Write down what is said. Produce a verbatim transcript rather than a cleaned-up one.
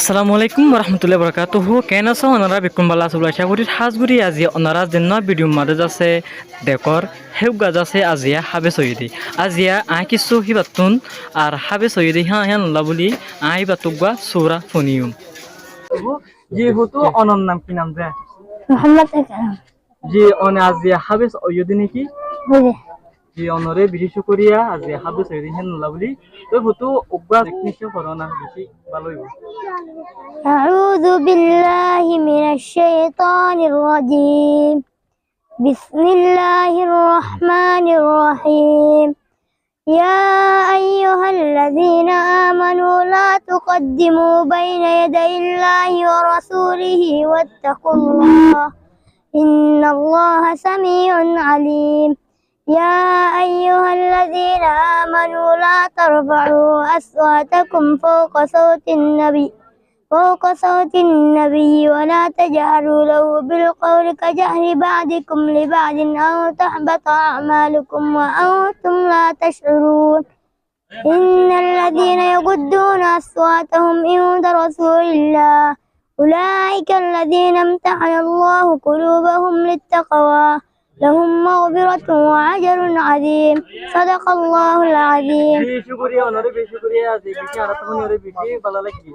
Assalamu alaikum warahmatullahi wabarakatuhu. Keén asó onora? Bekkún bála asó buli acá gorír. Hás gorí aziya onora zennúa bidiyur mazé zasé dekór, héugga zasé aziya háfes óiye dé. Aziya aññí kissú híbattún ar háfes óiye dé híyan híyanolla buli aññí híbattú uggúa sura funiyum. Ji, hoto onor nam ki nam ze? Muhammad Akram. Ji, one aziya háfes óiye dé né ki? Óiye dé. Ji, onoré bicí cúkuriya, aziya háfes óiye dé híyanolla buli. Toi hoto uggúa eknícce foró na, bicí bála óibo. أعوذ بالله من الشيطان الرجيم. بسم الله الرحمن الرحيم. يا أيها الذين آمنوا لا تقدموا بين يدي الله ورسوله واتقوا الله، إن الله سميع عليم. يا أيها الذين آمنوا لا ترفعوا أصواتكم فوق صوت النبي، فوق صوت النبي ولا تجهروا له بالقول كجهر بعضكم لبعض أن تحبط أعمالكم وأنتم لا تشعرون. إن الذين يغضون أصواتهم عند رسول الله أولئك الذين امتحن الله قلوبهم للتقوى لهم مغفرة وأجر عظيم. صدق الله العظيم. Bicí cúkuriya, onoré bicí cúkuriya, aziya bicí añára tuáñré bicí bála lagé.